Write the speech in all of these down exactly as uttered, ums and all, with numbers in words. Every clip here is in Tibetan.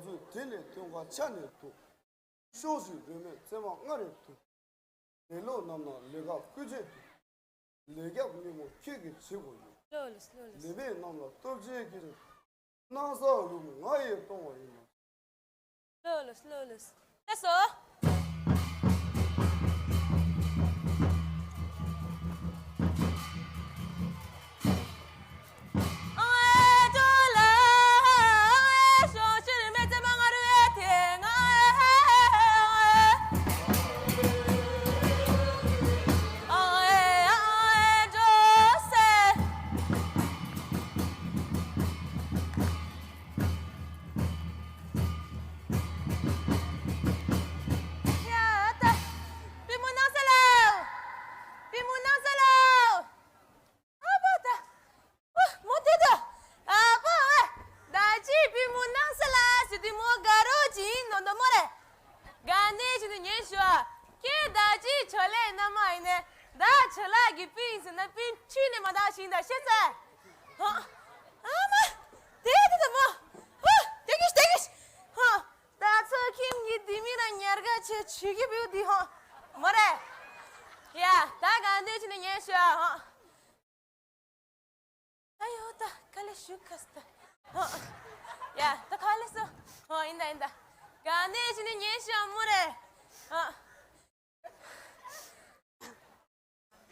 ཚོས་དེ་ལས་སྟོན་ཁ་ཆ་ནས་ཐུག་ཤོག་ཤིག་རིན་མེད་བཙན་མ་ང་རེ་ཐུག་ལེ་ལོ་རྣམས་ལ་ལེ་ཁ་བཀོད་ཆེད་དུ། ལས་རྒྱབ་སྙིང་མོ་ཁྱེད་ཀྱིས་བྱེད་དགོས་ཡོད། ལོ་ལོ་ལོ་ལོ། ལས་མེད་རྣམས་ལ་སྟོབས་ཆེན་གྱི་སྣང་ས་འོག་ང་ཡིས་གཏོང་བ་ཡིན་ནོ། ལོ་ལོ་ལོ་ལོ། ལགས་སོ། ཡ་ད། པུས་མོ་གནང་ས་ལ། པུས་མོ་གནང་ས་ལ། ཨ་ཕ་ད། ཨ་མོ་དེ་ད། ཨ་ཕ་ཨ། ད་ཅི་པུས་མོ་གནང་ས་ལ་ཟེར་དུས་མོ་དགའ་རོགས་ཅིག་ཡིན་ནོ་འདོ་མོ་རེད། དགའ་ནས་ཅི་ནས་ཉན་ཞུ་ཨ། ཁྱེད་ད་ཅི་ཆོ་ལེ་ན་མ་ཡིན་ནས། ད་ཆོ་ལགས་ཀྱི་པུས་ཡིན་ཟེར་ན་པུས་ཆུ་ནས་མ་དག་ཞིང་ད་ཤེས་ཚེ། ཧ། ཨ་མ། དེ་དེ་ད་མོ། ཧ། དེ་གིས་དེ་གིས། ཧ། ད་ཚོ་ཁྱིམ་གྱི་དེ་མི་ན་ཉར་ག་ཆེ་ཆུ་གི་བེའུ་དེ་ཧོ། མོ་རེ། ཡ་ད་ག་འདི་ཆུ་ནས་ཉན་ཤོ་ཧོ། ཨ་ཡོ་ད་ག་ལེ་ཞུ་ཁ་སྟ། ཧོ། ཡ་ད་ག་ལེ་སོ། ཧོ་ཡིན་ད་ཡིན་ད། ག་འདི་ཆུ་ནས་ཉན་ཤོ་མོ་རེ། ཧོ།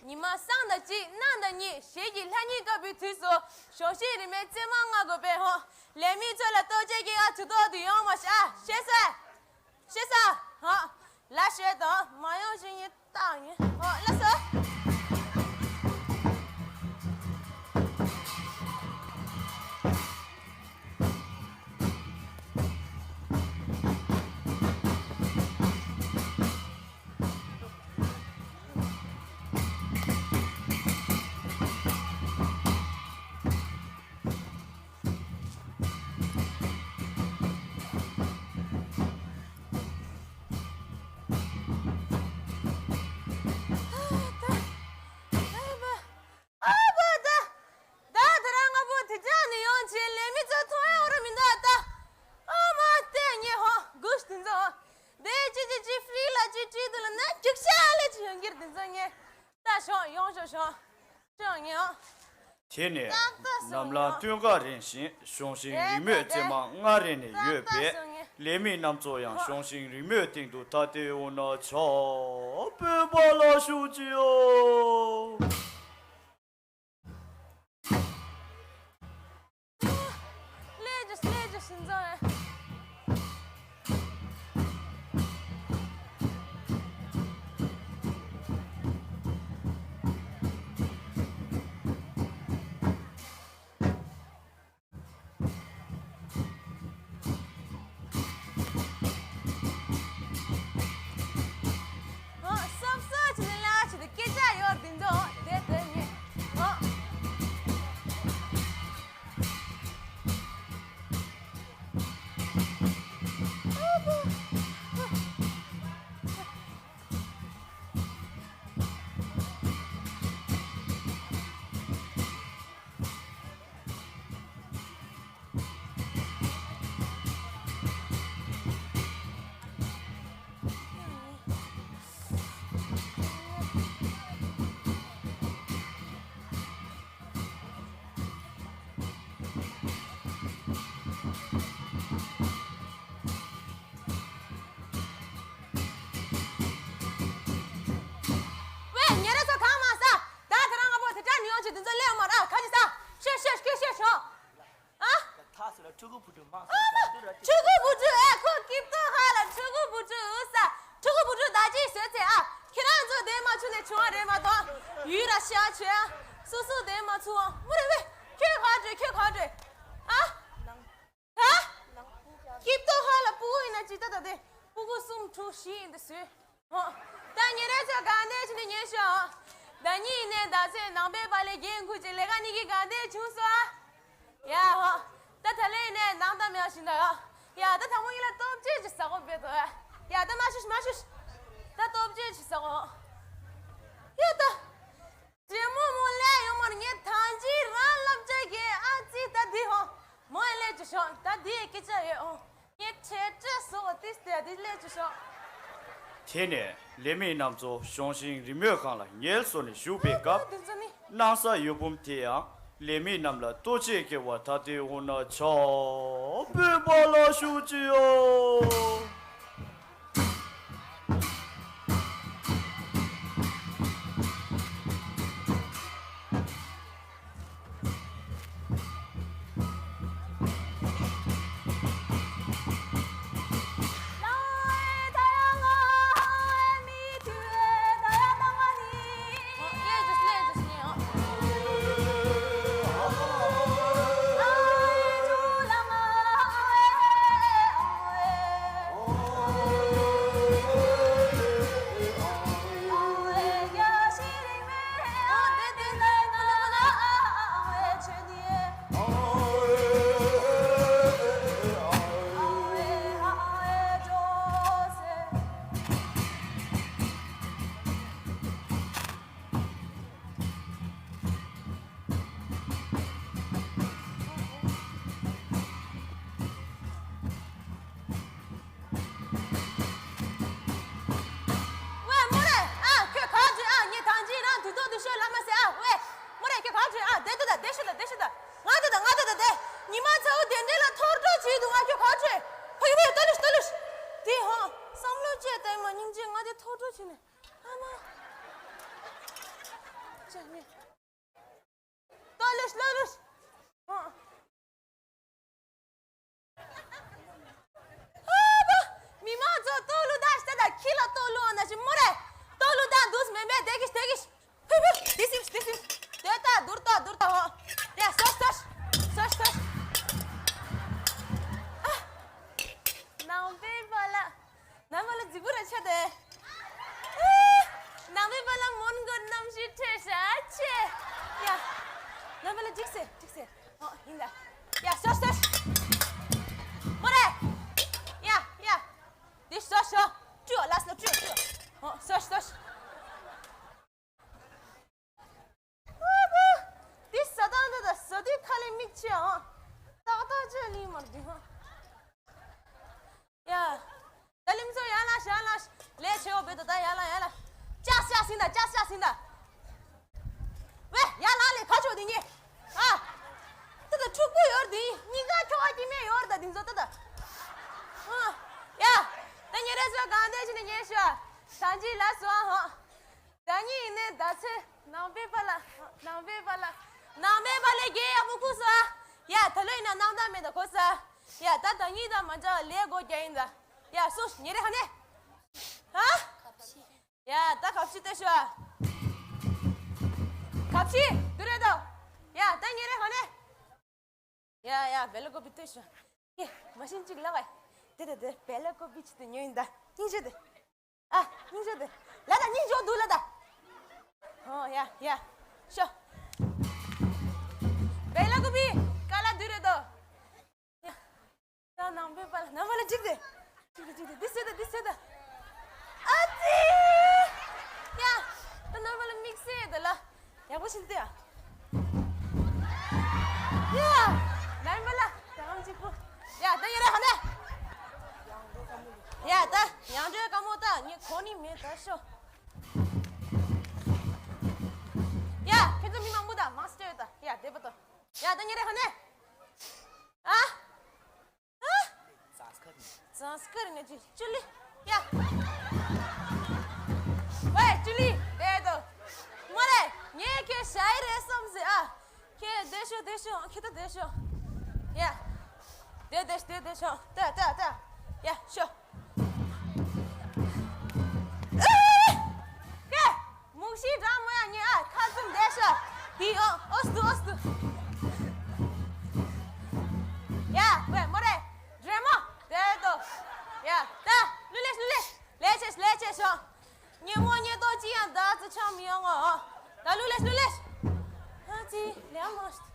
ཉི་མ་སང་ད་གཅིག་གནངས་ད་གཉིས་ཞེས་ཀྱི་ལྷ་ཉིན་སྐབས་བུའི་དུས་སུ་ཞོགས་ཤིག་རིན་མེད་བཙན་མ་ང་དགོས་པའི་ཧོ། ལས་མི་ཚོ་ལ་ལྟོ་ཆས་ཀྱི་ཨ་ཚུ་ཏོག་ཏུ་ཡོང་མ་ཤ་ཤེས་ས། ཤེས་ས། ཧོ། ལ་ཤེས་དང་མ་ཡོང་ཞིག་ཡིན་ཏང་ཡིན་ཧོ་ལ་སོ། ཨ་བ་ད། ད་ད་རང་ང་པོ་དེ་ཅག་ནི་ཡོང་ཆེ་ལས་མི་ཚོ་ཐོང་ཡ་འོ་ར་མི་འདུག་ཨ་ད། ཨ་མ་ལྟས་ངས་ཧོ་གུས་དེ་ཚོ། དེ་ཅི་ཅི་ཅི་ཧྥི་རི་ལ་ཅི་ཅི་དུ་ལ་ན་རྒྱུག་ཤ་ལེ་ཅི་ཡོང་གིར་དེ་ཚོ་ངས། ད་ཤོག་ཡོང་ཤོག་ཤོག་ཤོག་ངས་ཧོ། དེ་ནས་ནམ་ལངས་སྟོན་ཁ་རན་བཞིན་གཞུང་ཤིང་རིང་མོས་བཙེམ་མ་སྔ་རན་ནས་ཡོད་པས་ལས་མི་རྣམ་ཚོ་ཡང་གཞུང་ཤིང་རིང་མོའི་སྟེང་དུ་ཐ་དད་འོང་ན་ཆ་སྤོས་པ་ལ་ཞུགས་ཅིའོ། ལས་ཀྱི་ལས་ཀྱི་སེམས་ཙམ་རེད། ཨོ་སོབ་སོབ་བྱས་ནས་ལ་བྱས་ཏེ་སྐད་ཆ་ཡོད་དེ་འདྲ་དེ་དེ་ངས་ཨོ། ཝེ་ཉེ་རེ་ཚོ་གང་མ་ས། ད་དེ་རང་ང་པོ་དེ་དྲ་ནི་ཡོང་ཆེ་དེ་ཚོ་ལས་མ་ར་ཁ་ཅི་ས། ཤེ་ཤེ་ཤེ་ཤེ་ཤོ། ཨ། ཐ་སི་ལ་ཕྲུ་གུ་བུ་ཕྲུག་མང་སོང་ས་དུ་ར་ཅི། ཕྲུ་གུ་བུ་ཕྲུག་ཨེ་ཁོ་ཀིབ་ཏོ་ཧ་ལ་ཕྲུ་གུ་བུ་ཕྲུག་ཨུ་ས། ཕྲུ་གུ་བུ་ཕྲུག་ད་ཅི་བཟོས་ཚེ་ཨ། ཁྱེད་རང་ཚོ་དེ་མ་ཆུ་ནས་བྱུང་བ་རེད་མ་གཏོགས་ཡུལ་ར་ཤ་ཆེ་ཨ། སོ་སོ་དེ་མ་ཆུ་ཨ་མུ་རེ་བེ། ཁྱོད་ག་འགྲོ་ཁྱོད་ག་འགྲོ་ཨ། ཧ། ཀིབ་ཏོ་ཧ་ལ་སྤུ་གུ་ཡིན་ན་ཅི་ད་ད་དེ་སྤུ་གུ་གསུམ་དྲུག་བཞི་ཡིན་ད་བཟོས། ཧོ། ད་ཉེ་རེ་ཚོ་ག་འདྲས་བྱས་ནས་ཉན་ཤོག་ད་ཉིན་ནས་ད་ཚེ་ནང་པའི་པ་ལས་རྒན་ཁུ་ཅེ་ལས་ཀ་ནི་གི་ག་འདྲས་བྱུང་སོ་ཨ། ཡ་ཧོ། ད་ད་ལས་ནས་ནང་ད་མེད་བཞིན་ད་ཡོ། ཡ་ད་ད་མོ་ཡིན་ལ་སྟོབས་ཆེ་ཅི་ཟ་གོ་བེ་དོ་ཡ། ཡ་ད་མ་ཤུ་ཤུ་མ་ཤུ་ཤུ། ད་སྟོབས་ཆེ་ཅི་ཟ་གོ། ཡ་ད། ཇེ་མོ་མོ་ལས་ཡོང་མར་ངས་ཐང་ཅི་རང་ལབ་ཅག་གི་ཨ་ཙི་ད་འདི་ཧོ། མོ་ཡ་ལས་ཅི་ཤོག་ད་འདི་ཡ་སྐད་ཆ་ཡོད་ཧོ། ངས་ དེ་ལས་ཅི་ཤོག་དེ་ནས་ལས་མི་རྣམས་ཚོ་གཞུང་ཤིང་རི་མོའི་སྒང་ལ་ངལ་གསོ་ནས་བཞུགས་པའི་སྐབས། དེ་ཚོ་ནི། སྣང་ས་འོད་འབུམ་དེ་ཡང་ལས་མི་རྣམས་ལ་ལྟོ་ཆས་འཁྱེར་བ་ད་ལྟའི་འོ་ན་ཆ་སྤོས་པ་ལ་ཞུ་ཅི་ཡོ། ཝེ་མོ་རེ། ཨ་ཁྱོད་ག་བར་འགྲོ། ཨ་ངས་ཐང་ཅིག་རང་དུས་ཐོག་ཏུ་ཤོད་ལབ་མ་ཟེར། ཨ་ཝེ་མོ་རེ་ཁྱོད་ག་བར་འགྲོ། ཨ་བསྡད་དུ་ད་བསྡད་ཤོད་ད་བསྡད་ཤོད་ད། ང་དུ་ད་ང་དུ་ད་བསྡད། ཉི་མ་ཚ་བོ་དེ་འདྲས་ལ་ཐོར་འགྲོ་བྱེད་དུ་ང་ཁྱོད་ག་བར་འགྲོ། ཕ་གི་ཕ་གི་ལྟོས་ལུས་ལྟོས་ལུས། དེ་ཧང་བསམ་བློ་བཅད་ལྟ་ཡི་མ་སྙིང་རྗེ། ང་དེ་ཐོར་འགྲོ་བྱེད་ནས་ཨ་མ། ཅག་ནས། ལྟོས་ལུས་ལྟོས་ལུས། ཨ་ཨ་ད། མི་མང་ཚོ་ལྟོས་ལུས་ད་ཤི་ད། ཁྱི་ལ་ལྟོས་ལུས་ཨ་ན་ཤི་མོ་རེ། ལྟོས་ལུས་ད་འདུག་མེད་མེད་དེ་གིས་དེ་གིས། ཕི་ཕི་དེ་སིམ་དེ་སིམ། དེ་ད་དུར་ད་དུར་ད་ཧོ། ཡ་སོ་སོ་སོ་སོ། ཨ། ནང་པའི་པ་ལ། ནང་པ་ལ་རྫིག་པོ་ར་ཆེ་དེ། ནང་པའི་པ་ལ་མོན་གོ་གནམ་གཤིས་འཕྲོད་ཤ་ཆེ། ཡ། ནང་པ་ལ་འགྲིག་སེ་འགྲིག་སེ། ཨོ་ཡིན་ད། ཡ་ཤོ་ཤོ། མོ་རེ། ཡ་ཡ། འདི་ཤོ་ཤོ། བཀྲུ་ལ་སོ་བཀྲུ་བཀྲུ། ཨོ་ཤོ་ཤོ། འདི་ཟ་སྟངས་འདི་དང་ཟ་དུས་ཁ་ལས་མིག་ཆེ་ཨང་། ཏག་ཏག་ཅན་ལིང་མར་འདི་ཧང་། ཡ། ད་ལིམ་ཚོ་ཡ་ལ་ཤ་ལ་ལས་ཆེ་བོ་བེ་ད་ད་ཡ་ལ་ཡ་ལ། ཅག་ཤ་སིན་ད་ཅག་ཤ་སིན་ད། ཝེ་ཡ་ལ་ལས་ཁ་ཆོ་འདི་ཉེ། ཨ། ད་ད་ཕྲུ་གུ་ཡོར་འདི་གཉིས་ཀ་ཁྱོ་བ་ཀྱི་མེ་ཡོར་ད་འདི་ཚོ་ད་ད། ཨ། ཡ། ད་ཉེ་རེ་ཚོ་གང་དེ་ཅི་ནས་ཉེ་ཤ། ད་ཅི་ལ་སོ་ཧང་། ད་ཉིན་ཡིན་ནའི་ཟླ་ཚེས་ནང་པའི་པ་ལ། ནང་པའི་པ་ལ། ནང་པའི་པ་ལ་རྒྱལ་ཡག་པོ་ཁུ་སོ་ཨ། ཡ་ད་ལོ་ཡིན་ན་སྣང་དག་མེད་ད་ཁོ་སོ་ཨ། ཡ་ད་ད་ཉིན་ད་མ་འཇག་ལས་སྒོ་རྒྱག་ཡིན་ད། ཡ་སོ་ཉེ་རེ་ཧ་ནེ། ཧ། ཡ་ད་གབ་ཕྱི་ལྟ་ཤོ་ཨ། གབ་ཕྱི་དུ་རེད་དོ། ཡ་ད་ཉེ་རེ་ཧ་ནེ། ཡ་ཡ་བེ་ལ་ཀོ་པི་ལྟོས་ཤོག་ཀྱེ་མ་ཤིན་ཅིག་ལ་བའི། དེ་དེ་དེ་བེ་ལ་ཀོ་པི་ཅི་དེ་ཉོ་ཡིན་ད། སྙིང་རྗེ་དེ། ཨ་སྙིང་རྗེ་དེ། ལ་ད་སྙིང་རྗེ་འདུག་ལ་ད། ཨོ་ཡ་ཡ། ཤོ། བེ་ལ་ཀོ་པི་ཀ་ལ་དུ་རེད་དོ། ཡ། ད་ནང་པའི་པ་ལ་ནང་པ་ལ་འཇིགས་ཏེ། འཇིགས་ཏེ་འཇིགས་ཏེ་འདི་སེ་ད་འདི་སེ་ད། ཨ་ཙི། ཡ། ད་ནང་པ་ལ་དམིགས་བསལ་ད་ལ། ཡག་པོ་ཕྱིན་ཏེ་ཡ། ཡ། ནང་པ་ལ་ད་ཨམ་གཅིག་པོ། ཡ་ད་ཡ་ར་ཧ་ན། ཡ་ད་ཡང་འདྲའི་དཀའ་མོ་ད་ངས་གོ་ནི་མེད་ད་ཤོ། ཡ་ཁྱེད་ཚོ་མི་མང་པོ་ད་མང་སེ་སྤྲད་ཡོད་ད། ཡ་བདེ་པོ་ད། ཡ་ད་ཉེ་རེ་ཧ་ནེ། ཨ། ཨ། ཛངས་ཀར་ནེ་ཅི་ཅུ་ལི། ཡ། ཝེ་ཅུ་ལི་བདེ་དོ། མོ་རེ་ངས་ཁྱེད་ཤ་ཡི་རེད་བསམ་ཟེ་ཨ། ཁྱེད་བདེ་ཤོ་བདེ་ཤོ་ཁྱེད་ད་བདེ་ཤོ། ཡ། བདེ་བདེ་བདེ་བདེ་ཤོ་ད་ད་ད། ཡ་ཤོ། ཨེ། ཀེ། མུག་ཤི་འདྲ་མོ་ཡ་ཉེ་ཨ་ཁ་ཙུམ་བསྡད་ཤག་དེ་ཨོ་ཨོ་སྟུ་ཨོ་སྟུ། ཡ་ཝེ་མོ་རེ་འདྲེ་མོ་བསྡད་དོ། ཡ་ད་ལུ་ལེ་ལུ་ལེ་ལས་ཆེ་ལས་ཆེ་ཤོ། ཉེ་མོ་ཉེ་ཏོ་ཅི་ཡང་ད་ཙི་ཆང་མི་ཡོང་ཨོ། ད་ལུ་ལེ་ལུ་ལེ། ཨ་ཙི་ལེ་མོ། སྐད་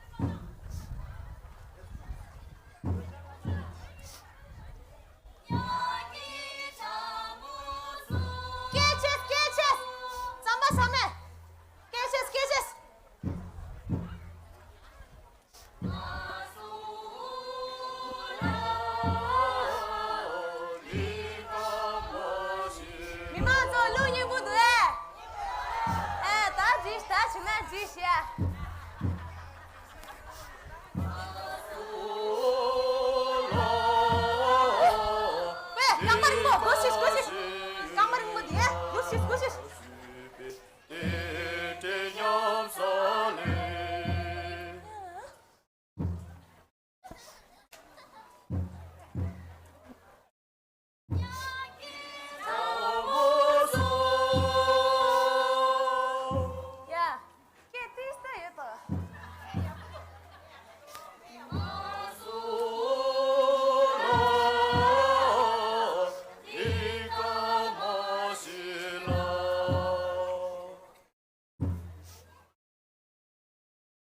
ཆེ་སྐད་ཆེ། རྩམ་པ་ཟ་མེད། སྐད་ཆེ་སྐད་ཆེ། བྱེད་ན་ཅི་བྱེད། ཝེ། རྐང་པ་རིང་པོ། སྒོ་ཕྱེ། སྒོ་ཕྱེ། རྐང་པ་རིང་པོ་དེ། སྒོ་ཕྱེ། སྒོ་ཕྱེ། ཡ། སྐད་ཏིས་ཏ་ཡོད་དོ། ཧེ།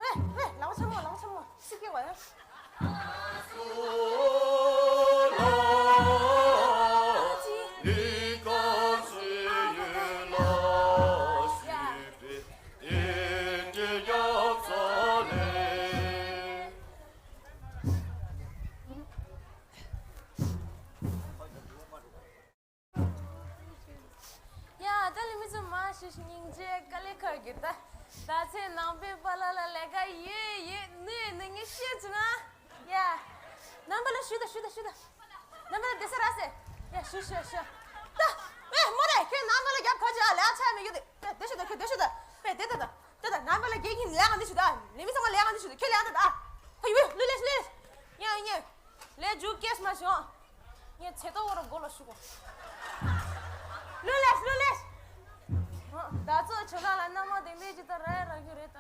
ཧེ། ལག་པ་ཆེན་མོ། ལག་པ་ཆེན་མོ། སི་ཀེ་བ་ཡ། ཡ། ད་ལས་མི་ཚོ་མ་ཤི་ཤི་སྙིང་རྗེ་དཀའ་ལས་ཁག་གི། ད་ད་ཚེ་ནང་པའི་པཱ་ལགས་ལ་ལས་ཀ་ཡོད་ཡོད་ནུས་ནུས་ངས་བཤད་བྱུང་ན། ཡ། ནང་པ་ལ་ཞུ་ད། ཞུ་ད། ཞུ་ད། ནང་པ་ལ་བསྡད་ས་རག་སེ། ཡ། ཞུ་ཞུ་ཞུ། ད་ཨེ་མོ་རེ། ཁྱེད་ནང་པ་ལ་རྒྱབ་ཁ་ཅིག་ཨ། ལས་ཆ་མི་རྒྱུ་དེ། ཨེ་བསྡད་ཤོག་ད། ཁྱེད་བསྡད་ཤོག་ད། ཨེ་བསྡད་ད། ད་ད་ད་ནང་པ་ལ་རྒྱབ་ཁྱེད་ལས་ཀ་འདི་ཞུ་ད། ལས་མི་ཚང་མ་ལས་ཀ་འདི་ཞུ་ད། ཁྱེད་ལས་ཀ་ད་ད། ཨ་ཡུ་ལུས་ལས་ལུས་ལས། ཡ་ཡ། ལས་མཇུག་སྐྱེས་མ་བྱུང་། ངས་ཚེ་ཏོག་བར་མགོ་ལ་ཞུ་གོ། ལུས་ལས་ལུས་ལས། ད་ཚོ་ཆུ་ལ་ལ་མནའ་མ་དེ་འདྲས་ཅིག་ད་ར་ཡ་ར་རྒྱུ་རེད་ད།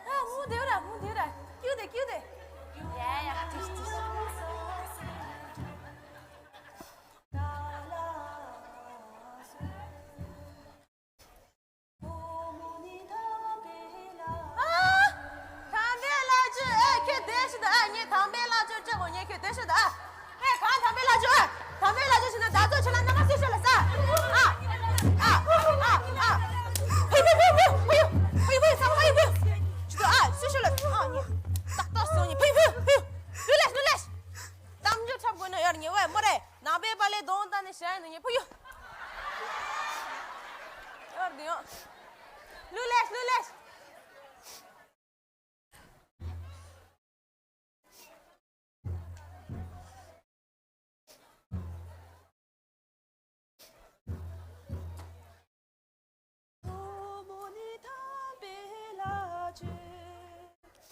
ཨ། མུ་དེ་ར། མུ་དེ་ར། ཀྱུ་དེ། ཀྱུ་དེ། ཡ་ཡ། ཏིས་ཏིས། ཨ། དམ་པའི་བླ་མཆོད། ཨེ་ཁྱེད་བསྡད་ཤོག་ད། ཨ་ངས་དམ་པའི་བླ་མཆོད་སྤྲད་གོ། ངས་ཁྱེད་བསྡད་ཤོག་ད། ཨ། ཨེ་གང་དམ་པའི་བླ་མཆོད། ཨ་དམ་པའི་བླ་མཆོད་བྱས་ན་ད་ཚོ་ཆུ་ལ་མནའ་མ་སུས་ཤོར་ལ་ས། ཨ་ཨ་ཨ་ཨ། ཕུ་ཕུ་ཕུ་ཕུ་ཕུ་ཡུ། ཕུ་ཡུ་ཕུ་ཡུ། ཚང་མ་ཕུ་ཡུ་ཕུ་ཡུ། ཆུ་ཏོ། ཨ་སུས་ཤོར་ལ་ས། ཨ་ངས་ཏག་ཏག་སོང་ངས། ཕུ་ཡུ་ཕུ་ཡུ་ཕུ་ཡུ། ལུས་ལས་ལུས་ལས། གཏམ་རྒྱུད་འཁྲབ་དགོས་ན་ཡར་ཉེ་བས་མོ་རེ། ནང་པའི་པཱ་ལགས་གདོང་བལྟས་ནས་བཤད་ནས་ངས་ཕུ་ཡུ། ཡར་དེ་ཡང་། ལུས་ལས་ལུས་ལས།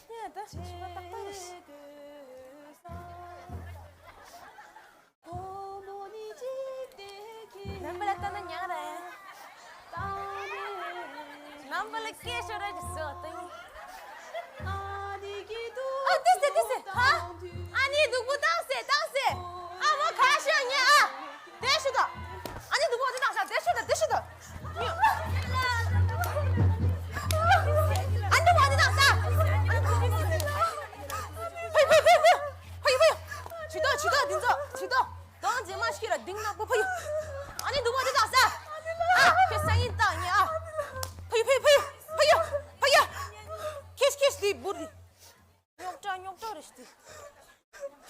ཡ་ད་ཞིག་པ་ཏག་ཏག་རེད། ནང་པ་ལ་ལྟ་ན་ཉག་རེད། ནང་པ་ལ་སྐད་ཤོར་ར་ཅིག་བཟོ་ད་ཡིན། ཨ་ཏིས་ཏིས་ཏིས་ཧ། ཨ་ནི་སྡུག་པོ་བཏང་སེ་བཏང་སེ། ཨ་མ་ཁ་ཤོར་ཉེ་ཨ། བསྡད་ཤོག་ད། ཨ་ནི་སྡུག་པོ་འདི་བཏང་ས། བསྡད་ཤོག་ད། བསྡད་ཤོག་ད། ཨ་ནི་སྡུག་པོ་འདི་བཏང་ས། ཕུ་ཕུ་ཕུ་ཕུ། ཕུ་ཕུ་ཕུ། ཇུས་གཏོགས་ཇུས་གཏོགས་འདི་ཚོ་ཇུས་གཏོགས། གདོང་རྗེས་མ་ཤི་ལ་གདིང་ནག་པོ་ཕུ་ཡུ། ཨ་ནི་སྡུག་པོ་འདི་བཏང་ས། ཨ་ཁྱོད་སང་ཉིན་བཏང་ཉེ་ཨ། ཕུ་ཡུ་ཕུ་ཡུ་ཕུ་ཡུ་ཕུ་ཡུ། ཁེས་ཁེས་དེ་འབུར་དེ། རྙོག་དྲ་རྙོག་དྲ་རེད་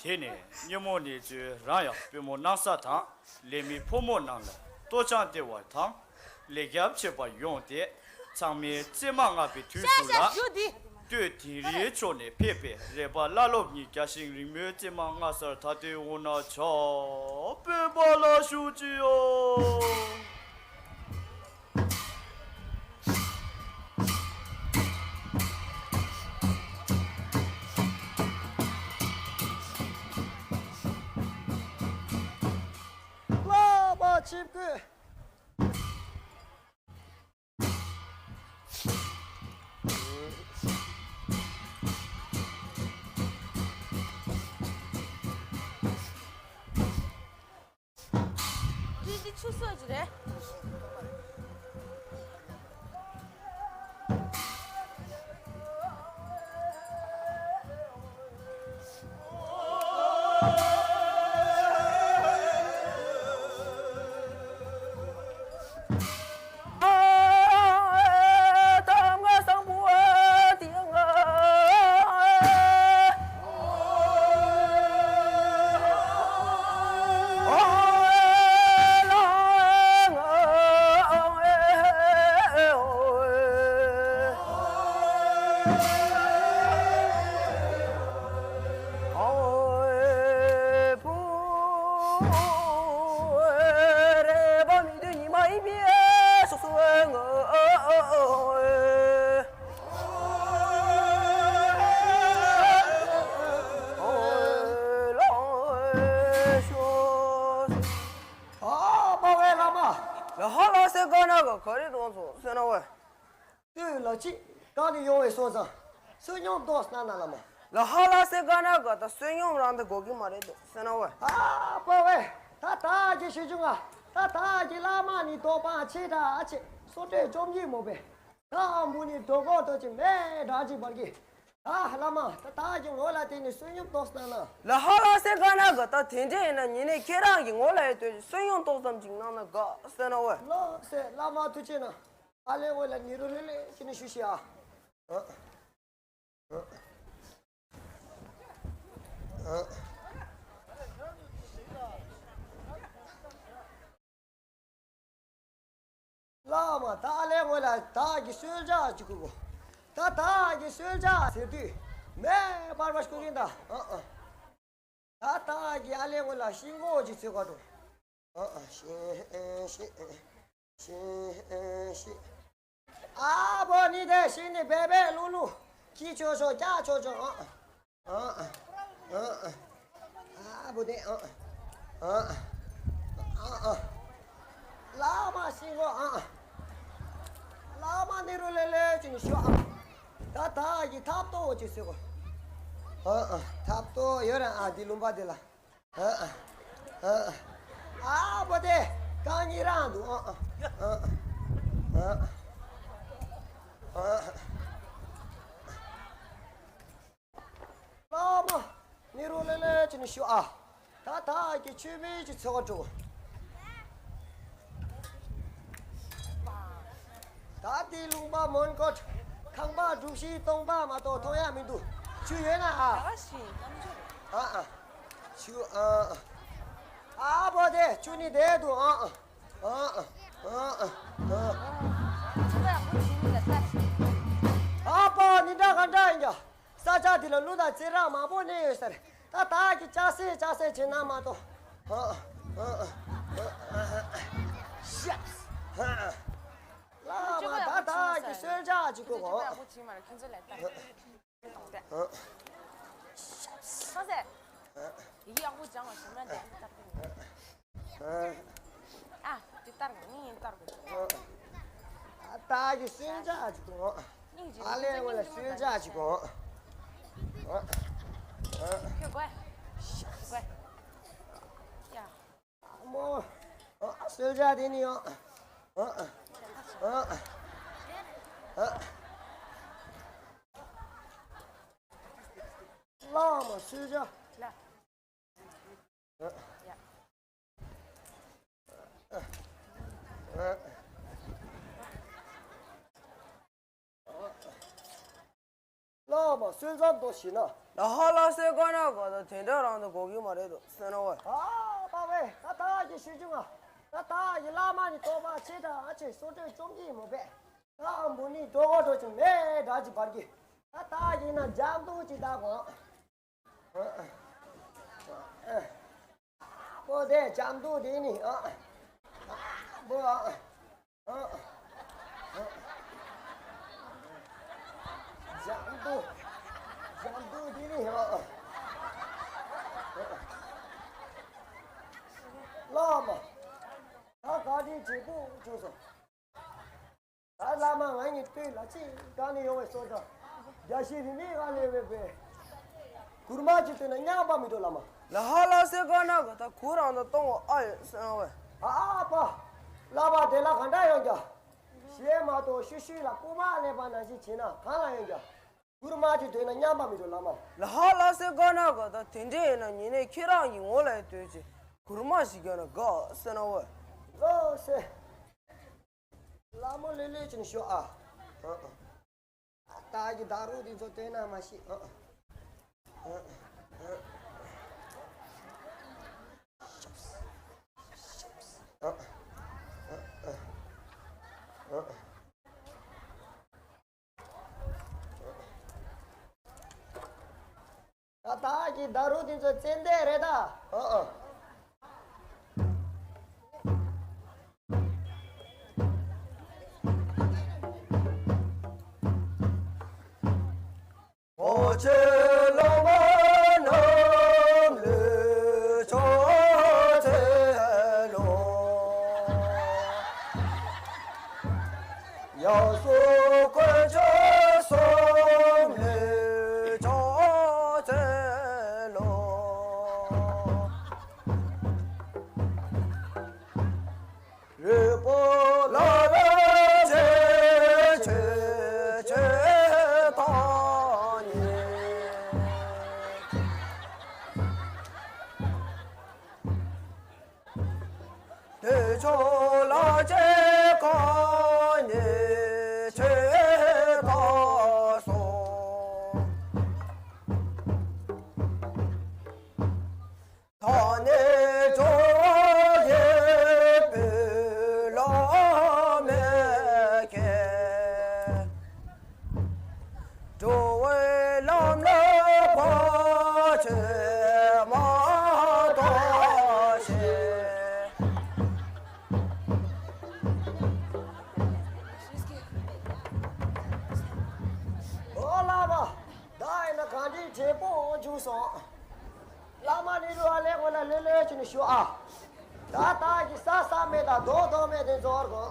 ཤི་དེ། དེ་ནས་སྙེ་མོ་ནེ་ཙོས་རང་ཡང་པུས་མོ་གནང་ས་དང་། ལས་མི་ཕོ་མོ་རྣམས་ལ་གཏོར་ཆང་སྟེར་བ་དང་། ལས་རྒྱབ་བྱེད་པར་ཡོང་སྟེ། ཚང་མས་བཙས་མ་མངགས་པའི་དུས་སུ་ལ། ཤ་ཤ་ཞུ་དེ། སྟོད་དིང་རིའི་ཕྱོགས་ནས་ཕེབས་པའི་རས་པ་བླ་སློབ་ཉིད་བརྒྱ་ཞིང་རིང་མོའི་བཙས་མ་མངའ་སར་ཐ་དད་འོང་ན་བྱ། སྤོབས་པ་ལ་ཞུགས་ཅི་ཡོ། བསླབ་པ་ཆིབས་བསྐོས། འདི་འདི་ཆུ་སོགས་ཀྱི་རེད། ཨ་མ་ཝེ་བླ་མ། ལ་ཧ་ལ་སེ་ག་ན་ག་ག་རེ་གཏོང་སོང་ཟེར་ན་ཝེ། ལྟོས་ལ་ཅི། གང་ནས་ཡོང་བའི་སོང་ཙང་། བསོད་སྙོམས་ཏོག་སྣ་ན་ལ་མ། ལ་ཧ་ལ་སེ་ག་ན་ག་ད་བསོད་སྙོམས་རང་དུ་དགོས་ཀྱི་མ་རེད་འདུག་ཟེར་ན་ཝེ། ཨ་པ་ཝེ། ད་ད་གི་ཞུ་ཆུང་ང་། ད་ད་གི་བླ་མ་ནི་དོགས་པ་ཆེ་དྲག་ཨ་ཆེ་སོ་ཏྲེ་བཅོམ་གྱི་མོ་པས། ད་འབུ་ནི་དོ་གོ་དོ་ཅི་མེ་དྲག་ཅི་བར་གི། ད་བླ་མ་ད་ད་གི་ངོ་ལ་དེ་ནི་བསོད་སྙོམས་ཏོག་སྣ་ན། ལ་ཧ་ལ་སེ་ག་ན་ག་ད་དེ་འདྲ་ཡིན་ན་ཉིན་ནས་ཁྱེད་རང་གི་ངོ་ལ་ཡོད་དུས་བསོད་སྙོམས་ཏོག་ཙམ་ཅིག་གནང་ན་དགའ་ཟེར་ན་ཝེ། ལོ་སེ་བླ་མ་ཐུགས་ཆེ་ན། ཨ་ལེ་ཝེ་ལ་ནི་རུ་ལེ་ལེ་ཅི་ནི་ཞུ་ཤི་ཨ། ཨ། ཨ། བླ་མ་ད་ལེ་ངོ་ལ་ད་གི་གསོལ་ཇ་ཅིག་ཁུ་གོ། ད་ད་གི་གསོལ་ཇ་ཟེར་དུས་མེ་པར་པ་ཤུ་གིན་ད། ཨ་ཨ། ད་ད་གི་ཨ་ལེ་ངོ་ལ་ཤིང་གོ་ཅིག་ཚོད་ག་འགྲོ། ཨ་ཨ་ཤིང་ཤིང་ཤིང་ཤིང་། ཨ་བོ་ནི་དེ་ཤིང་ནི་བེ་བེ་ལུ་ལུ་ཀི་ཆོ་ཆོ་ཀྱ་ཆོ་ཆོ། ཨ་ཨ། ཨ་ཨ། ཨ་བུ་དེ་ཨ་ཨ། ཨ་ཨ། བླ་མ་ཤིང་གོ་ཨ་ཨ། བླ་མ་ནི་རུ་ལེ་ལེ་ཅི་ནི་ཤོ་ཨ། ད་ད་ཡི་ཐབ་ཏོ་ཅི་སི་གོ། ཨ་ཨ། ཐབ་ཏོ་ཡོད་ར་ཨ་དི་ལུང་པ་དེ་ལ། ཨ་ཨ། ཨ་ཨ། ཨ་བུ་དེ་གང་ཉི་རང་དུ་ཨ་ཨ། ཨ་ཨ། ཨ་ཨ། བླ་མ་ནི་རུ་ལེ་ལེ་ཅི་ནི་ཤོ་ཨ། ད་ད་གི་ཆུ་མེ་ཅི་ཚོ་བ་འགྲོ། ད་དེ་ལུང་པ་མོན་གོ་ཁང་པ་གྲུ་བཞི་སྟོང་པ་མ་གཏོགས་མཐོང་ཡ་མི་འདུག་ཆུ་ཡོད་ན་ཨ། ཨ་ཨ། ཆུ་ཨ་ཨ། ཨ་བོ་དེ་ཆུ་ནི་དེ་འདུག་ཨ་ཨ། ཨ་ཨ། ཨ་ཨ། ཨ་པ་ནི་འདྲ་ག་འདྲ་ཡིན་ཀྱང་། ས་ཆ་འདི་ལ་ཀླུ་དང་ཙི་ར་མང་པོ་གནས་ཡོད་ཟེར། ད་ད་གི་ཅག་སེ་ཅག་སེ་བྱེད་ན་མ་གཏོགས། ཨ་ཨ། ཨ་ཨ། ཨ་ཨ། ཤ། ཨ་ཨ། བླ་མ་ད་ད་གི་གསོལ་ཇ་ཅིག་དགོས་གོ། ཨ་ཨ། ཁྱོད་ཚོ་ཡག་པོ་བྱེད་མ་རེད། ཁྱོད་ཚོ་ལ་ལྟ། ཨ་ཨ། ཨ་ཨ། ཡི་གེ་ཡག་པོ་སྦྱང་བ་ཞིག་ན་འདི་ལྟར་གི། ཨ། ཨ་འདི་ལྟར་གི་ནི་ཡིན་ལྟར་གི། ཨ་ད་གི་གསོལ་ཇ་ཅིག་དགོས། སྙིང་རྗེ། ཨ་ལས་ངོ་ལ་གསོལ་ཇ་ཅིག་དགོས། ཨ་ཨ། ཁྱོད་དགོས། དགོས། ཡ། མོ། ཨ་གསོལ་ཇ་དེ་ནི་ཡང་། ཨ་ཨ། ཨ་ཨ། ཨ་ཨ། བླ་མ་གསོལ་ཇ། ལ། ཡ། བླ་མ་གསོལ་ཙམ་དུ་ཞིག་ན། ལ་ཧ་ལ་སེ་ག་ན་ག་ད་དེ་འདྲ་རང་དུ་གོ་གི་མ་རེད་དོ་ཟེར་ན་བས། ཨ་པ་བས་ད་ད་ཀྱི་ཞུ་རྒྱུ་ང་། ད་ད་ཡི་བླ་མ་ནི་དོགས་པ་ཆེ་དྲག་ཨ་ཆེ་སོ་སྤྲོད་བཅོམ་གྱི་མོ་བས། ད་འབུ་ནི་དོ་གོ་དོ་ཅིག་མེ་དྲག་ཅིག་བར་གི། ད་ད་ཡིན་ན་འཇམ་དུ་ཅིག་ད་གོ། པོ་དེ་འཇམ་དུ་དེ་ནི་ཨ། པོ་ཨ། ཨ། འཇམ་དུ། འཇམ་དུ་དེ་ནི་ཨ། བླ་མ། ད་ག་དེ་བྱེད་པོ་བྱུང་སོང་། ད་བླ་མ་ང་གཉིས་སྟོད་ལ་ཅི་གང་ནས་ཡོང་བའི་སོ་ད། རྒྱ་ཤི་རི་མི་ང་ལས་བས་པས། གུར་མ་ཅི་སྟོད་ན་མཉམ་པ་མི་འགྲོ་བླ་མ། ལ་ཧ་ལ་སེ་ག་ན་ག་ད་གུར་རང་དུ་གཏོང་བ་ཨ་ཡོད་ཟེར་བས། ཨ་ཨ་པ། བླ་མ་དེ་ལ་ག་འདྲ་ཡོང་རྒྱ། ཞེས་མ་གཏོགས་ཤུ་ཤུ་ལ་རྐུ་མ་ལེན་པ་ནང་བཞིན་བྱེད་ན་གང་ལ་ཡོང་རྒྱ། གུར་མ་ཅི་སྟོད་ན་མཉམ་པ་མི་འགྲོ་བླ་མ། ལ་ཧ་ལ་སེ་ག་ན་ག་ད་དེ་འདྲ་ཡིན་ན་ཉིན་ནས་ཁྱེད་རང་གི་ངོ་ལ་ཡི་སྟོད་ཅིག་གུར་མ་ཞིག་རྒྱག་ན་དགའ་ཟེར་ན་བས། ལོ་སེ། ལ་མོ་ལེ་ལེ་ཅིག་ནི་ཤོ་ཨ། ཨ་ཨ། ད་གི་ད་རུ་དེ་ཚོ་སྟོན་ན་མ་ཤི། ཨ་ཨ། ཨ་ཨ། ཨ་ཨ། ཨ་ཨ། ད་ད་གི་ད་རུ་དེ་ཚོ་ཙན་དན་རེད་ད། ཨ་ཨ། ཁྱེད་བླ་མ་རྣམས་ལུས་ཕྱག་འཚལ་ལོ། ཡང་སོ་དཀོན་མཆོག་གསུམ་ལུས་ཕྱག་འཚལ་ལོ། རིག་པ་ལ་རས་ཆེ་ཆེ་ཆེ་དང་ནི། དུས་མཆོག་ལ་ཆེ་གང་ནི་ཆེ་དང་སོང་། ད་ནི་འགྲོ་བ་ཡི་བུ་བླ་མའི་མཁྱེན། འགྲོ་བའི་ལམ་ལ་བར་ཆད་མ་གཏོགས་ཤིག། ཨོ་བླ་མ། བདག་ཡིན་ན་གངས་རིའི་བགྲེས་པོ་འཇུག་སོང་། བླ་མ་ནི་རུ་ཨ་ལེ་ཁོ་ལ་ལེ་ལེ་ཅི་ནི་ཞུ་ཨ། ད་ལྟ་གི་ས་ས་མེད་དང་རྡོ་རྡོ་མེད་དེ་ཚོར་གོ།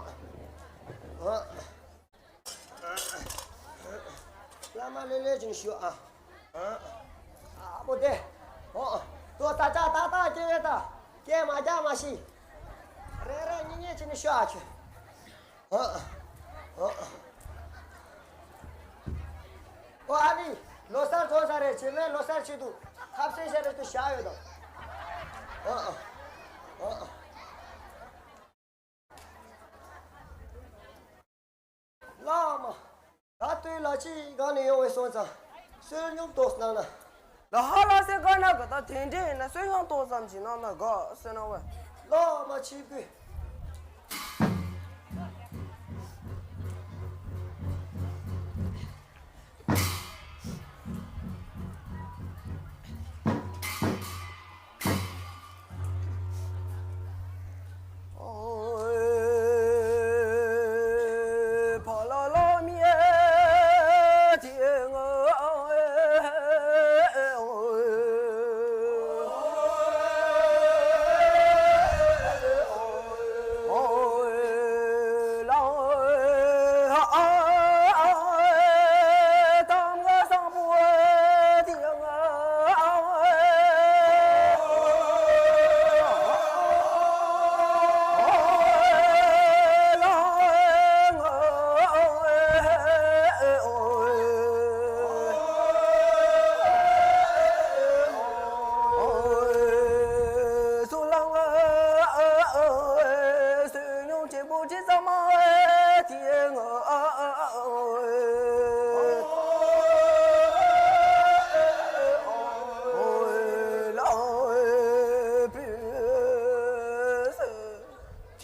བླ་མ་ལེ་ལེ་ཅི་ནི་ཞུ་ཨ། ཨ་པོ་དེ། ཨོ། ཏོ་ད་ཅག་ཏག་ཏག་སྐྱེ་ཡོད་ད། སྐྱེ་མ་རྒྱག་མ་ཤི། རེ་རེ་གཉིས་གཉིས་ཅི་ནི་ཞུ་ཨ་ཁྱོད། ཨོ་ཨ་ནི། ལོ་གསར་ཐོན་ས་རེད། བྱེ་མའི་ལོ་གསར་ཆེད་དུ་ཐབ་སེ་ཤ་རེ་དུ་བཞག་ཡོད་དམ། ཨོ་ཨ། ཨོ་ཨ། བླ་མ། ད་ལྟོས་ལ་ཅི་གང་ནས་ཡོང་བའི་སོང་ཙང་བསོད་སྙོམས་ཏོག་གནང་ན། ལ་ཧ་ལ་སེ་ག་ན་ག་ད་དེ་འདྲས་ཡིན་ན་བསོད་སྙོམས་ཏོག་ཙམ་ཅིག་གནང་ན་དགའ་ཟེར་ན་བས། བླ་མ་ཆིབས་ཀྱི།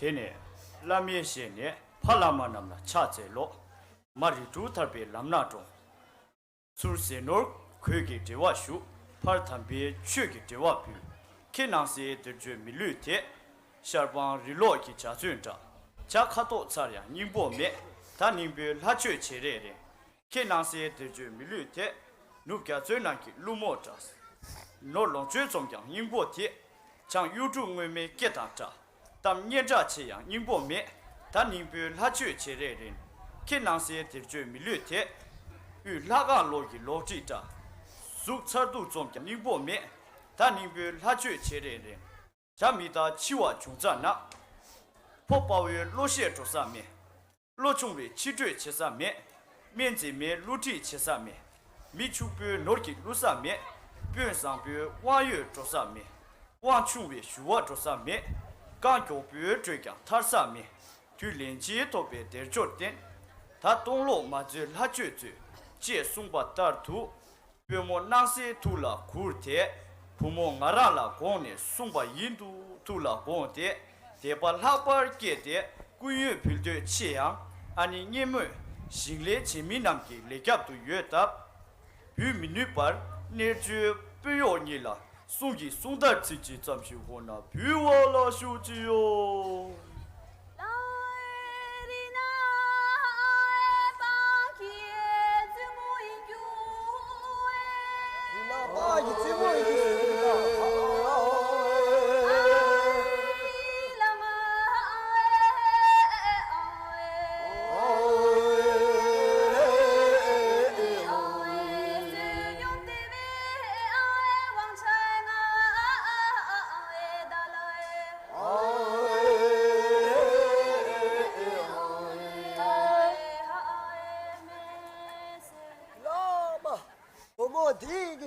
དེ་ནས་བླ་མའི་ཞལ་ནས། ཕ་བླ་མ་རྣམས་ལ་ཕྱག་འཚལ་ལོ། མ་རིགས་དྲུག་ཐར་པའི་ལམ་སྣ་དྲོངས། ཚུར་ཟས་ནོར་གོས་ཀྱི་འབྲེལ་བ་ཞུ། ཕར་དམ་པའི་ཆོས་ཀྱི་འབྲེལ་བ་ཕུལ། ཁྱེད་སྣང་གསལ་འདིར་བྱོན་མི་ལུས་དེ། ཤར་སྤང་རི་ལོགས་ཀྱི་བྱ་ཚོན་འདྲ། བྱ་ཁ་དོག་མཚར་ཡང་སྙིང་པོ་མེད། ད་སྙིང་པོའི་ལྷ་ཆོས་བྱེད་རེ་རེ། ཁྱེད་སྣང་གསལ་འདིར་བྱོན་མི་ལུས་དེ། ནུབ་རྒྱ་མཚོའི་ནང་གི་ཀླུ་མོ་འདྲ། ནོར་ལོངས་སྤྱོད་ཙམ་ཀྱང་སྙིང་པོ་དེ། བྱང་གཡུ་འབྲུག་སྔོན་མོའི་སྐེ་དང་འདྲ། གཏམ་སྙན་གྲགས་ཆེ་ཡང་སྙིང་པོ་མེད། ད་སྙིང་པོའི་ལྷ་ཆོས་བྱེད་རེ་རེ། ཁྱེད་སྣང་གསལ་འདིར་བྱོན་མི་ལུས་དེ། དབུས་ལྷ་ཁང་ལོགས་ཀྱི་ལོགས་བྲིས་འདྲ། གཟུགས་མཚར་སྡུག་ཙམ་ཀྱང་སྙིང་པོ་མེད། ད་སྙིང་པོའི་ལྷ་ཆོས་བྱེད་རེ་རེ། བྱ་མི་རྟག་འཆི་བ་བྱུང་ཙ་ན། ཕོ་དཔའ་བོའི་བློ་ཤེས་འགྲོ་ས་མེད། བློ་ཆུང་བས་ཕྱི་བགྲོས་བྱེད་ས་མེད། སྨན་མཛེས་མའི་བསླུ་བྲིད་བྱེད་ས་མེད། མི་ཕྱུག་པོའི་ནོར་གྱིས་བསླུ་ས་མེད། དཔོན་བཟང་པོའི་དབང་ཡོད་འགྲོ་ས་མེད། དབང་ཆུང་བས་ཞུ་བ་འགྲོ་ས་མེད། རྐང་མགྱོགས་པོའི་བགྲོད་ཀྱང་ཐར་ས་མེད། དུས་ལན་གཅིག་ཐོབ་པའི་བདེ་མཆོག་བསྟན། ད་སྟོང་ལོག་མ་མཛོད་ལྷ་ཆོས་མཛོད། ཅེས་གསུངས་པ་ལྟར་དུ། པུས་མོ་སྣང་གསལ་ཐུགས་ལ་གུར་ཏེ། བུ་མོ་ང་རང་ལ་དགོངས་ནས་གསུངས་པ་ཡིན་དུ་ཐུགས་ལ་དགོངས་ཏེ། དད་པ་ལྷག་པར་སྐྱེས་ཏེ་སྐུ་ཡོན་ཕུལ་འདོད་ཆེ་ཡང་ཨ་ནེ་སྙེ་མོས་ཞིང་ལས་བྱེད་མི་རྣམས་ཀྱི་ལས་རྒྱབ་ཏུ་ཡོད་སྟབས། འབུལ་མི་ནུས་པར་རྣལ་འབྱོར་དཔོན་གཡོག་གཉིས་ལ་གསུང་གི་གསུང་ལྟར་ཚིག་གཅིག་ཙམ་ཞིག་ཧོ་ན་འབུལ་བ་ལ་ཞུ་ཅི་ཡོད།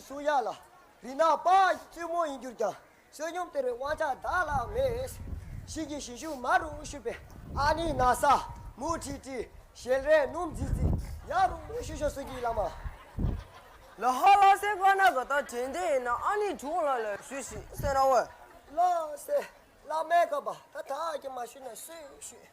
གསུང་ཡ་ལ། རི་ནག་པ་ཡི་བཙུན་མོ་ཡིན་གྱུར་ཀྱང་། བསོད་སྙོམས་སྟེར་བའི་དབང་ཆ་བདག་ལ་མེད། ཞིང་གི་ཞིང་བཞུགས་མ་རུ་བཞུད་པའི། ཨ་ནི་ན་བཟའ་མུ་ཁྲི་ཁྲི། ཞལ་རས་སྣུམ་རྫིག་རྫིག། ཡ་རུ་བཞུད་ཤོག་གསུང་གི་ལགས་མ། ལ་ཧ་ལ་སེ་ག་ན་ག་ད་དྲན་དེ་ཡིན་ན། ཨ་ནི་དྲུང་ལ་ལ་ཞུས་ཤིག་ཟེར་ན་བས། ལགས་སེ། བླ་མའི་བཀའ་པ་ད་ད་ཀྱི་མ་ཞུས་ན་སུས་ཞུས།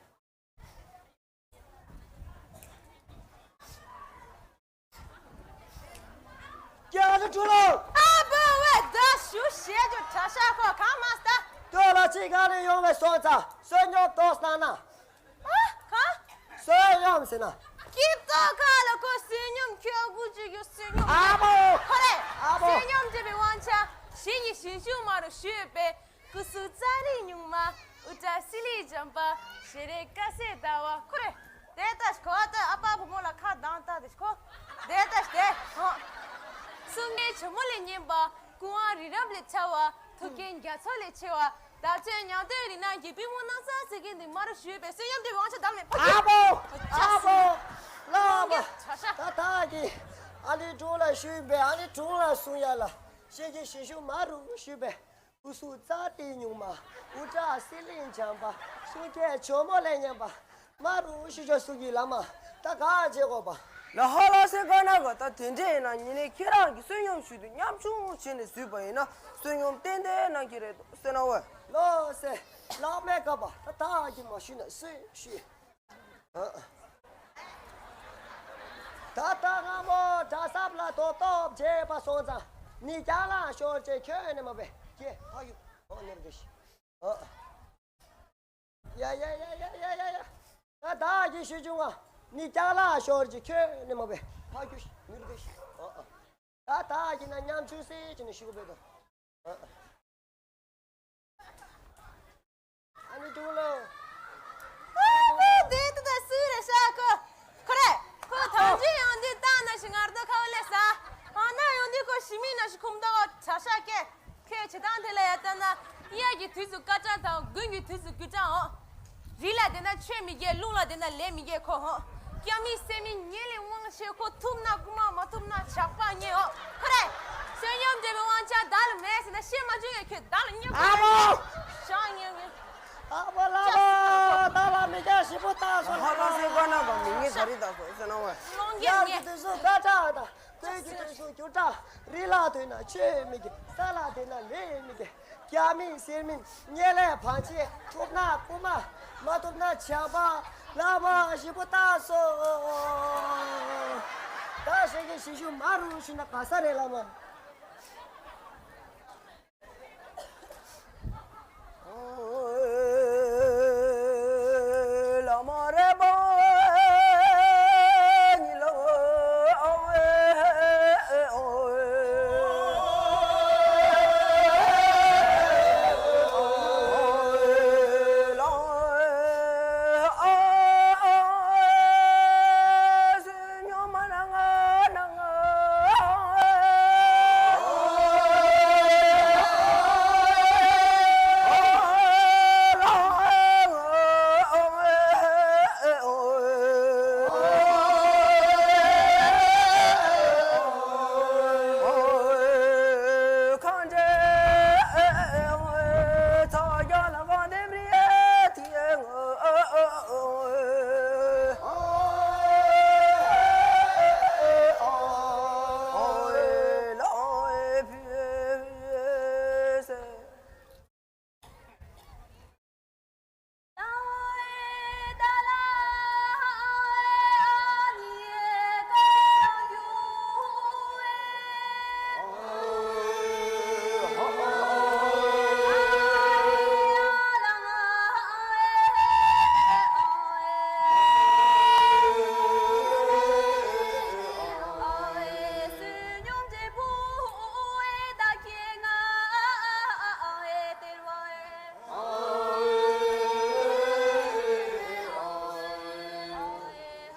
རྒྱ་ནི་ཀྲུ་ལོ། ཨ་བོ་བས་ད་ཞུ་ཞེས་ཀྱི་གྲྭ་ཤག་ཁོ་གང་མ་ལྟ། ལྟོས་ལ་ཅིག་ག་ནས་ཡོང་བའི་སོང་ཙང་བསོད་སྙོམས་ཏོག་བཏང་ན། ཨ་གང་། བསོད་སྙོམས་ཟེར་ན། སྐྱིད་ཏོག་ཁ་ལ་ཁོ་བསོད་སྙོམས་ཁྱོད་དགུ་བཅུ་གྱུར་བསོད་སྙོམས། ཨ་བོ། ཁོ་རེ། ཨ་བོ། བསོད་སྙོམས་བྱེད་པའི་དབང་ཆ་ཞིང་གི་ཞིང་བཞུགས་མ་རུ་བཞུད་པའི། སྐུ་གཟུགས་རྩ་རིག་སྨྱུག་མ། དབུ་སྐྲ་སི་ལི་འཇམ་པ། ཞལ་རས་དཀར་གསལ་ཟླ་བ་ཁོ་རེ། དེ་ལྟ་ཞིག་གོ་ད་ཨ་ཕ་བུ་མོ་ལ་ཁ་གདངས་ལྟ་དེ་ཞིག་གོ། དེ་ལྟ་ཞིག་དེ་ཧོ། གསུང་སྙན་ཇོ་མོ་ལས་སྙན་པ། སྐུ་དབང་རི་རབ་ལས་འཆར་བ། ཐུགས་འགན་རྒྱ་མཚོ་ལས་ཆེ་བ། འདབ་ཆགས་ཉང་སྟོད་རི་ནག་གི་པུས་མོ་སྣག་ཚ་ཟེར་མཁན་འདི་མ་རུ་བཞུད་པའི་བསོད་སྙོམས་དེ་དབང་ཆ་བདག་ལ་མེད། ཕ་ཨ་བོ། ཨ་བོ། ལགས་མ། ད་ད་གི་ཨ་ནི་དྲུང་ལ་ཞུས་པས། ཨ་ནི་དྲུང་ལ་གསུང་ཡ་ལ། ཞིང་གི་ཞིང་བཞུགས་མ་རུ་བཞུད་པའི། སྐུ་གཟུགས་རྩ་རིག་སྨྱུག་མ། དབུ་སྐྲ་སི་ལི་འཇམ་པ། གསུང་སྙན་ཇོ་མོ་ལས་སྙན་པ། མ་རུ་བཞུད་ཤོག་གསུང་གི་ལགས་མ། ད་ག་བྱེད་དགོས་པ། ལ་ཧ་ལ་སེ་ག་ན་ག་ད་དེ་འདྲས་ཡིན་ན་ཉིན་ནས་ཁྱེད་རང་གི་བསོད་སྙོམས་ཞུ་དུས་ཉམ་ཆུང་བྱས་ནས་བཟོས་པ་ཡིན་ན་བསོད་སྙོམས་ཏན་ཏན་གནང་གི་རེད་འདུག་ཟེར་ན་འོ། ལགས་སེ། ལགས་མས་བཀའ་པ། ད་ད་གི་མ་ཞུས་ན་སུས་ཞུས། ཨ། ད་ལྟ་སྔ་མོ་གྲྭ་ཟབ་ལ་དོ་སྟོབས་རྒྱས་པ་སོང་ཙང་ནི་རྒྱ་ལ་ཤོར་ཅེས་ཁྱོན་ནས་མ་པས་ཀྱེ་ཕ་ཡུལ་ཨོ་ནེར་གི་ཤི། ཨ། ཡ་ཡ་ཡ། ད་ད་གི་ཤི་བྱུང་བ་ནི་རྒྱ་ལ་ཤོར་ཅེས་ཁྱོན་ནས་མ་པས་ཕ་ཡུལ་ནུར་གི་ཤི། ཨ། ད་ད་གི་ན་ཉམ་ཆུང་སེ་ཅི་ནས་ཤི་གོ་བས་དོ། ཨ། ཨ་ནི་དྲུང་ལོ། ཨ་ཁོ་དེ་ད་ད་སུ་རེད་ཤག་ཁོ། ཁོ་རེད། ཁོ་ཐང་ཅིག་ཡོང་དུས་ད་ན་ཞིག་ངར་ད་ཁ་བ་ལས་ས། ཨ་ན་ཡོང་དུས་ཁོ་ཞི་མི་ན་ཞིག་ཁུམ་ད་ག་ཆ་ཤག་ཀེ། ཁོས་བྱེད་སྟངས་དེ་ལ་ཡ་ལྟ་ན། གཡག་གི་དུས་སུ་སྐར་གྲངས་དང་དགུན་གྱི་དུས་སུ་དགུན་གྲངས་འོ། རི་ལ་བསྡད་ན་ཆོས་མི་རྒྱལ། རླུང་ལ་བསྡད་ན་ལས་མི་རྒྱལ་ཁོ་ཧོ། སྐྱ་མི་སེར་མི་ཉེ་ལས་དབང་ཤེས་ཁོ། ཐུབ་ན་རྐུ་མ། མ་ཐུབ་ན་ཇག་པ་ཉེ་ཧོ། ཁོ་རེ། བསོད་སྙོམས་འདོད་པའི་དབང་ཆ་བདག་ལ་མེད་ཟེར་ན་ཤེས་མ་བྱུང་ཡ་ཁྱོད་བདག་ལ་ཉེ་ཁོ། ཨ་མོ། ཤག་ཉེ་ཉེ། ཨ་མོ་ལགས་མོ། བདག་ལ་མི་རྒྱལ་ཞིབ་པོ་བཏང་སོང་། ཧ་ལ་སེ་ག་ན་ག་མི་ངན་ད་རི་ད་སོ་ཟེར་ན་བ། ལོང་རྒྱལ་ཉེ། དུས་སུ་སྐར་གྲངས་དང་། དགུན་གྱི་དུས་སུ་སྐར་གྲངས། རི་ལ་བསྡད་ན་ཆོས་མི་རྒྱལ། ས་ལ་བསྡད་ན་ལས་མི་རྒྱལ། སྐྱ་མིན་སེར་མིན་ཉེ་ལས་ཕན་ཆད། ཐུབ་ན་རྐུ་མ། མ་ཐུབ་ན་ཇག་པ། ལགས་མོ་ཞིབ་པོ་བཏང་སོང་། ད་ཞིག་གི་ཞིབ་ཞིབ་མ་རུ་ཞུས་ན་ག་ས་རེད་ལགས་མོ།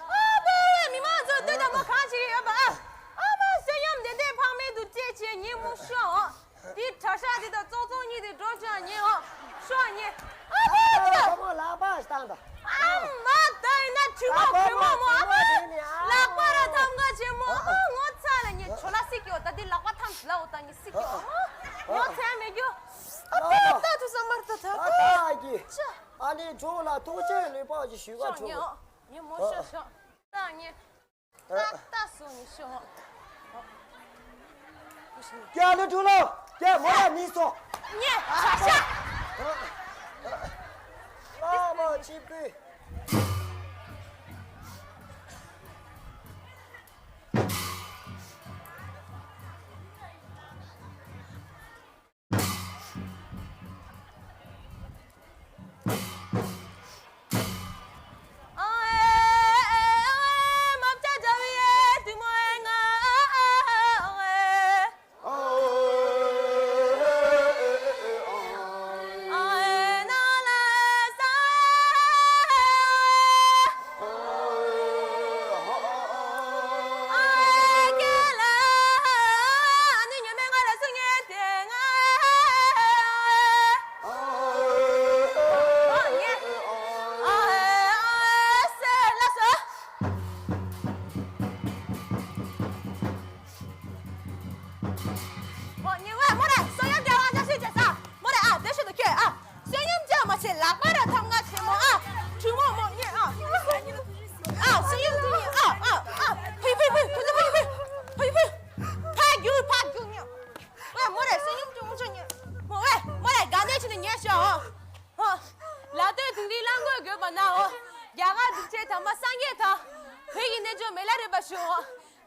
ཨ་ཕ་བས་མི་མང་ཚོ་ལྟོས་དང་པོ་གང་བྱེད་ཀྱི་ཡོད་པ། ཨ་མ་བསོད་སྙོམས་དེ་འདྲས་ཕངས་མེད་དུ་སྤྲད་བྱས་ཉིན་མོ་ཤོག་འོ། འདི་གྲྭ་ཤག་འདི་དང་ཙོག་ཙོག་གཉིས་དེ་འགྲོ་ཅག་ཉེ་འོ། ཤོག་ཉེ། ཨ་ཕ་འདི་དང་། ཁོ་མོ་ལག་པ་ཞིག་བཏང་དང་། ཨ་མ་ད་ཡིན་ན་དྲི་མ་ཁོལ་མོ་མོ། ཨ་མ་ལག་པ་ར་ཐམ་ག་ཆེན་མོ། ཨ་ངོ་ཚ་ལ་ཉེ་ཆོ་ལ་སྲིད་ཀྱི་འོ། ད་འདི་ལག་པ་ཐམ་ལ། ད་ངས་སྲིད་ཀྱི་ཨ། ཉོ་ཚན་མེད་རྒྱུ། ཨ་ཨ་ཏག་ཏག་ཐུག་ས་མར་ཏག་ཏག་ཨ་ཏག་གི་ཅ། ཨ་ནི་ཇོ་ལ་ཐུགས་རྗེ་ལོས་པ་ཞིག་ཞུ་ག་ཤོག་ཆོག་ངས་ངས་མོ་ཤོག་ཤོག་ད་ངས་ཏག་ཏག་སོང་ནས་ཤོག་ཀྱ་ལི་ཀྲུ་ལོ། ཀྱ་མོ་ལ་ནི་སོ། ངས་ཆ་ཤ། ལ་མ་ཆིབ་ཀུ། ཨོ་ཉེ་བའི་མོ་རེ་བསོད་སྙོམས་བྱས་ཨ་ཅག་སུས་བྱས་ས། མོ་རེ་ཨ་དེ་ཤོད་དུ་ཁྱོད་ཨ། བསོད་སྙོམས་བྱས་མ་བྱས་ལག་པ་ར་ཐམ་ང་ཆེ་མོ་ཨ། གྲུ་མོ་མོ་ཉེ་ཨ། ཨ་བསོད་སྙོམས་བྱས་ཉེ་ཨ་ཨ་ཨ། ཕུ་ཕུ་ཕུ་ཁྱོད་ཚོ་ཕུ་ཕུ་ཕུ་ཕུ། ཕ་རྒྱུག་ཕ་རྒྱུག་ཉེ། ཝེ་མོ་རེ་བསོད་སྙོམས་བྱས་མོ་ཆོ་ཉེ། མོ་ཝེ་མོ་རེ་དགའ་ལྡན་ཆེ་ནི་ཉེ་ཤོ་ཨ། ལ་སྟོད་དིང་རི་གླང་མགོས་བགོས་པ་ན་འོ། རྒྱ་གར་གདུགས་ཆེན་དམ་པ་སངས་རྒྱས་དང་། བོད་ཀྱི་རྣལ་འབྱོར་མི་ལ་རས་པ་ཞུ་འོ།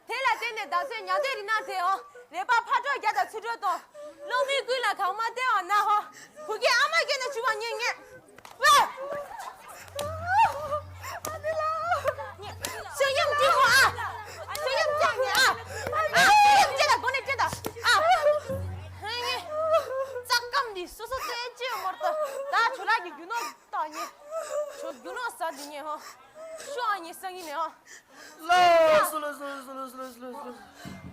དེ་ལ་བརྟེན་ནས་བདག་ཚེ་མྱང་འདས་རིག་སྣང་དེ་འོ། རས་པ་ཕ་གྲོགས་རྒྱ་དང་ཚུར་གྲོལ་དང་། སློབ་མའི་ཀུན་ལ་གང་མ་སྟེར་བ་ན་འོ། བུ་གའི་ཨ་མ་སྐྱེས་ན་བྱུང་བ་ཉེ་ཉེ། ཝེ། བསོད་སྙོམས་སྤྲད་འོ་ཨ། བསོད་སྙོམས་སྤྲད་ཉེ་ཨ། ཨ་བསོད་སྙོམས་སྤྲད་ད་སྒོ་ནས་སྤྲད་ད་ཨ། ཧེ་ངེ། རྩ་སྐམ་འདི་སོ་སོ་བཙན་གྱིས་མོར་ཏོ་ད་ཆུ་ལག་གི་རྒྱུ་ནོར། ད་ཉེ། ཁྱོད་རྒྱུ་ནོར་ཟ་འདི་ཉེ་ཧོ། ཤོ་ཨ་ཉེ་སང་ཉིན་ནས་ཨ། ལོ་སོ་ལོ་སོ་ལོ་སོ་ལོ།